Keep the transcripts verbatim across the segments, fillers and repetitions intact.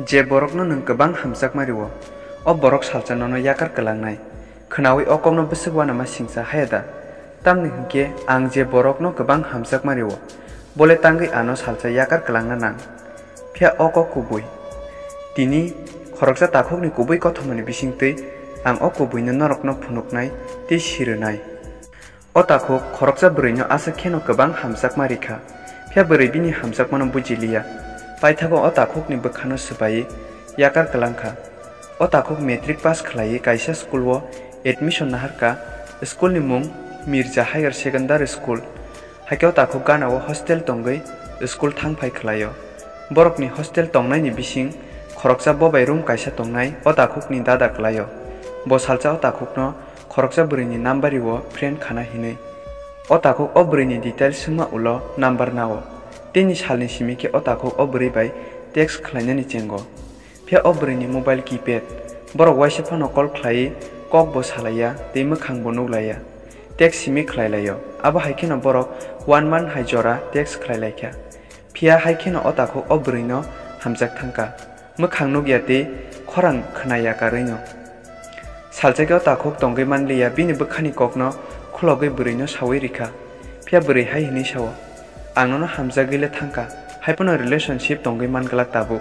Je borokno nwng kwbang hamjakma rwo, o borok salsa nono yakar kwlangnai. Khwnaui o kokno bwswk uanama singcha haya da? Tamni hwn khe ang je borokno kwbang hamjakma rwo, bole tangwi ano salsa yakar kwlangna nang. Phiya o kok kubui. Tini khoroksa takhukni kubui kothomani bisingtwi ang o kubuino norokno phunuknai tei si rwnai. O takhuk khoroksa bwrwino aswk kheno kwbang hamjakma rikha, phiya bwrwi bini hamjakmano buji liya. Paithago o takhukni bwkhano swbaiwi yakar kwlangkha. O takhuk matric pass khlaiwi kaisa school-o admission naharkha, school-ni mung Mirza Higher Secondary School. Hakhe o takhuk gana-o hostel tongwi school thang phai khlaio. Borokni hostel tongnaini bising khoroksa bobai room kaisa tongnai o takhukni dada kwlaio. Bo salsa o takhukno khoroksa bwrwini number rio friend khana hinwi. O takhuk o bwrwini details swngma ulo number nao. Teini salni simi khe o takhuk o bwrwi bai text khlainani chengo. Phiya o bwrwini mobile keypad. Borok uaisa phano call khlaiwi kok bo salaiya tei mwkhang bo nuklaiya. Text simi khlai laio. Abo hai kheno borok one month hai jora text khlai laikha. Phiya hai kheno o takhuk o bwrwino hamjak thangkha. Mwkhang nukya tei khorang khwnaya karwino. Salsa khe o takhuk tongwi manliya bini bwkhani kokno khulogwi bwrwino saui rikha. Phiya bwrwi hai hwnwi sao, "Ang nono hamjagwi le thangkha, hai phano relationship tongwi manglak tabuk.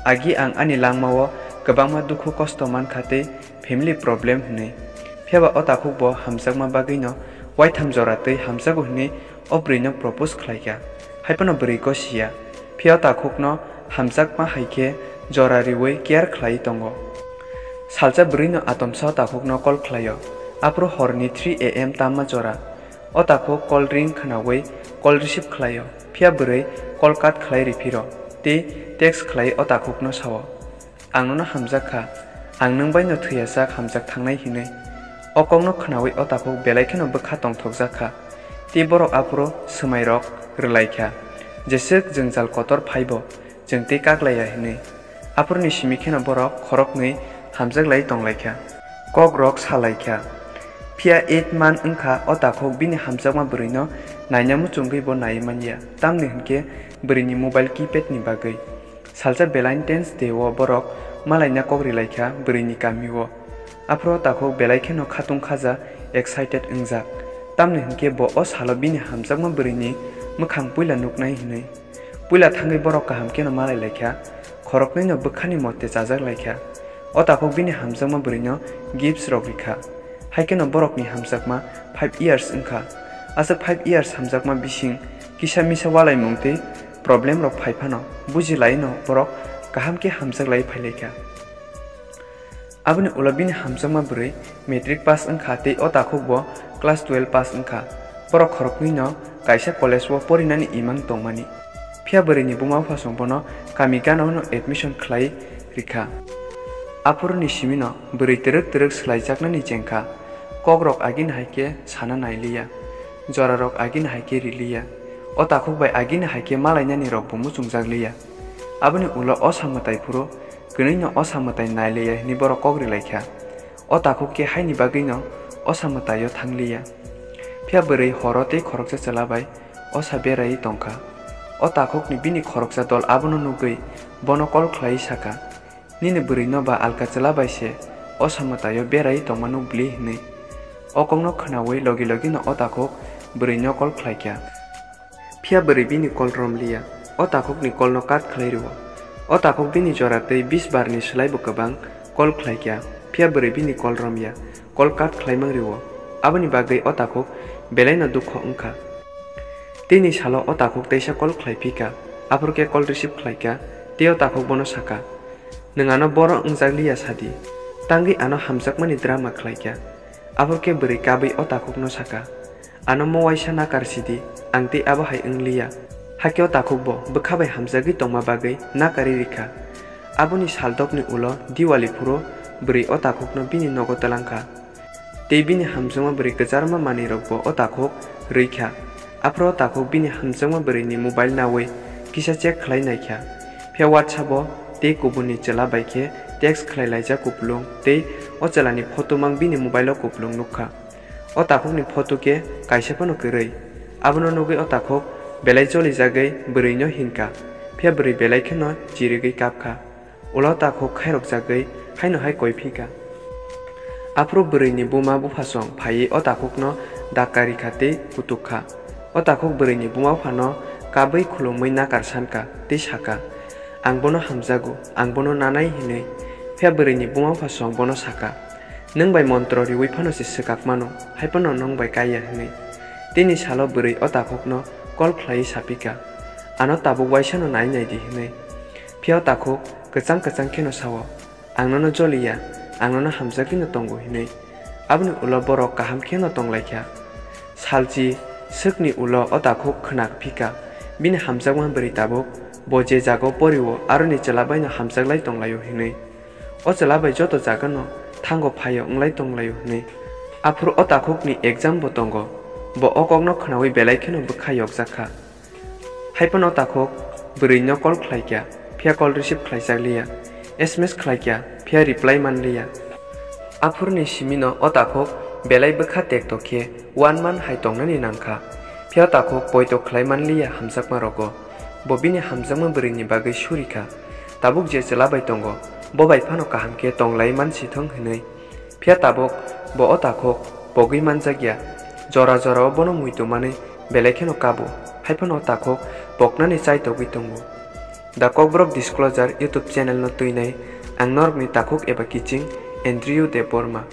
Agi ang ani langmao kwbangma dukhu kosto mankha tei family problem hwnwi. Phiya ba o takhuk bo hamjakma bagwino uaitham jora twi hamjago hwnwi o bwrwino propose khlaikha. Hai phano bwrwi gosiya. Phiya o takhukno hamjakma hai khe jora riui care khlaiwi tongo." Salsa bwrwino atomsa o takhukno call khlaio. Aphuru horni three A M tamma jora. O takhuk call ring khwnaui call receive khlaio. Phiya bwrwi call cut khlai riphiro tei text khlai o takhukno sao, "Ang nono hamjak kha, ang nwng bai no thwiya sak hamjak thangnai," hinwi. O kokno khwnaui o takhuk belai kheno bwkha tongthokjak kha. Tei borok aphuru swmairok rwlai kha, "Jeswk jwngjal kotor phaibo, chwng tei kaklaiya," hinwi. Aphuruni simi kheno borok khoroknwi hamjak lai tong lai kha. Kokrok sa lai kha. Phiya eight month wngkha o takhuk bini hamjakma bwrwino naina muchungwi bo naiwi manya, tamni hwnkhe bwrwini mobile keypad ni bagwi. Salsa Valentine's Day o borok malaina kok ri lai kha bwrwini kami o. Aphuru o takhuk belai kheno khatung khaja, excited wngjak. Tamni hwnkhe bo o salo bini hamjakma bwrwini mwkhang puila nuknai hinwi. Puila thangwi borok kaham kheno malai lai kha, khoroknwino bwkhani mote chajak lai kha. O takhuk bini hamjakma bwrwino gifts rok ri kha. Hai kheno borokni hamjakma five years wngkha. Aswk five years hamjakma bising kisa misa walaimung tei problem rok phai phano buji laino borok kaham khe hamjak lai phai lai kha. Aboni ulo bini hamjakma bwrwi matric pass wngkha tei o takhuk bo class twelve pass wngkha. Borok khoroknwi no kaisa college o porinani imang tongmani. Phiya bwrwini buma buphasong bono kami gana-o no admission khlai rikha. Aphuruni simi no bwrwi twrwk twrwk swlaijaknani chengkha. Kokrok agini hai khe sana nailiya. Jorarok agini hai khe riliya. O takhuk bai agini hai khe malainani rok bo muchungjak liya. Aboni ulo o sa mwtai phuru kwnwi no o sa mwtai nailiya hinwi borok kok ri lai kha. O takhuk khe haini bagwi no o sa mwtai o thang liya. Phiya bwrwi horo tei khoroksa chwla bai o sa beraiwi tong kha. O takhukni bini khoroksa dol abono nugwi bono kol khlaiwi sa kha, "Nini bwrwino ba alka chwla bai se o sa mwtaio beraiwi tongma nuk bwli," hinwi. O kokno khwnaui logi logino o takhuk bwrwino kol khlai kha. Phiya bwrwi bini kol rom liya, o takhukni kolno kat khlai rwo. O takhuk bini jora tei bis barni swlaibo kwbang kol khlai kha, phiya bwrwi bini kol rom ya, kol kat khlai mang rwo. Aboni bagwi o takhuk belaino dukho wng kha. Teini salo o takhuk teisa kol khlai phi kha, aphuru khe kol receive khlai kha, tei o takhuk bono sa kha, "Nwng ano boro wngjak liya sa di, tangwi ano hamjakmani drama khlai kha." Aphuru khe bwrwi kabwi o takhukno sa kha, "Ano mo waisa nakar si di, ang tei abo hai wng liya." Hakhe o takhuk bo bwkha bai hamjagwi tongma bagwi nakarwi rikha. Aboni saldokni ulo Diwali phuru bwrwi o takhukno bini nogo twlang kha. Tei bini hamjakma bwrwi kwcharma manwirokbo o takhuk rwi kha. Aphuru o takhuk bini hamjakma bwrwini mobile naui kisa check khlai nai kha. Phiya WhatsApp-o tei kubunni chwla bai khe text khlai laijak kupulung tei o chwlani photo mang bini mobile-o kupulung nuk kha. O takhukni photo khe kaisa phano kwrwi. Abono nugwi o takhuk belai jolijagwi bwrwino hin kha. Phiya bwrwi belai kheno chirigwi kap kha. Ulo takhuk khairokjagwi haino hai koi phi kha. Aphuru bwrwini buma buphasong phaiwi o takhukno dakka ri kha tei kutuk kha. O takhuk bwrwini buma buphano kabwi khulumwi nakar san kha tei sa kha, "Ang bono hamjago, ang bono nanai," hwnwi. Phiya bwrwini buma buphasong bono sa kha, "Nwng bai montro riui phano se swkak mano, hai phano nwng bai kaiya," hwnwi. Tini salo bwrwi o takhukno kol khlaiwi sa phi kha, "Ano tabuk waisano nai nai di," hwnwi. Phiya o takhuk kwchang kwchang kheno sa-o, "Ang nono joliya, ang nono hamjagwino tongo," hwnwi. Aboni ulo borok kaham kheno tong lai kha. Salchi swkni ulo o takhuk khna phi kha, bini hamjakma bwrwi tabuk bo je jaga-o pori-o aroni chwla baino hamjak lai tong lai-o hwnwi. O chwla bai joto jaga-no thango phai-o wng lai tong lai-o hwnwi. Aphuru o takhukni exam bo tongo. Bo o kokno khnaui belai kheno bwkha yokjak kha. Hai phano o takhuk bwrwino call khlai kha, phiya call receive khlaijak liya, S M S khlai kha, phiya reply man liya. Aphuruni simino o takhuk belai bwkha tekto khe one month hai tongnani nang kha, phiya o takhuk poito khlai man liya hamjakma rogo. Bo bini hamjakma bwrwini bagwi suri kha. Tabuk je chwla bai tongo, bo bai phano kaham khe tong lai man si thung hwnwi. Phiya tabuk bo o takhuk pogwi manjak ya. Jora jora-o bono muitu manwi belai kheno kabo, hai phano o takhuk poknani chai togwi tongo. The Kokborok Disclosure YouTube channel-no twinai ang norokni takhuk eba kiching Andrew Debbarma.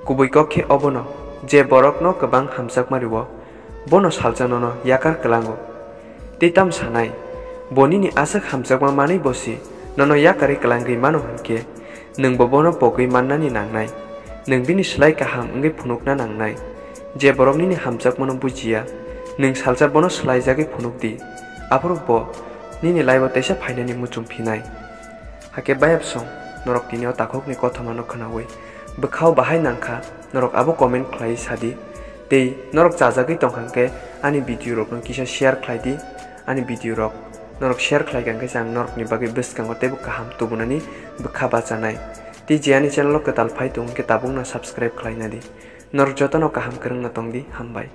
Kubui kok khe obono, je borokno kwbang hamjakma rwo, bono salsa nono yakar kwlango. Tei tamo sanai, bo nini aswk hamjakma manwi bo se nono yakarwi kwlangwi mano hwn khe, nwng bo bono pogwi mannani nangnai. Nwng bini slai kaham wngwi phunukna nangnai. Je borok nini hamjakmano bujiya, nwng salsa bono swlaijagwi phunuk di, aphuru bo nini life-o teisa phainani muchung phinai. Hakhe bayapsong norok tini o takhukni kothomano khnaui bwkhao bahai nangkha, norok abo comment khlaiwi sadi. Tei norok chajagwi tongkha hwnkhe ani video rokno kisa share khlai di. Ani video rok norok share khlai kha hwnkhe ang norokni bagwi bwskango teibo kaham tubunani bwkha bachanai. Tei je ani channel o kwtal phai tongo hwnkhe tabukno subscribe khlaina di. Norok jotono kaham kwrwngno tong di, hambai.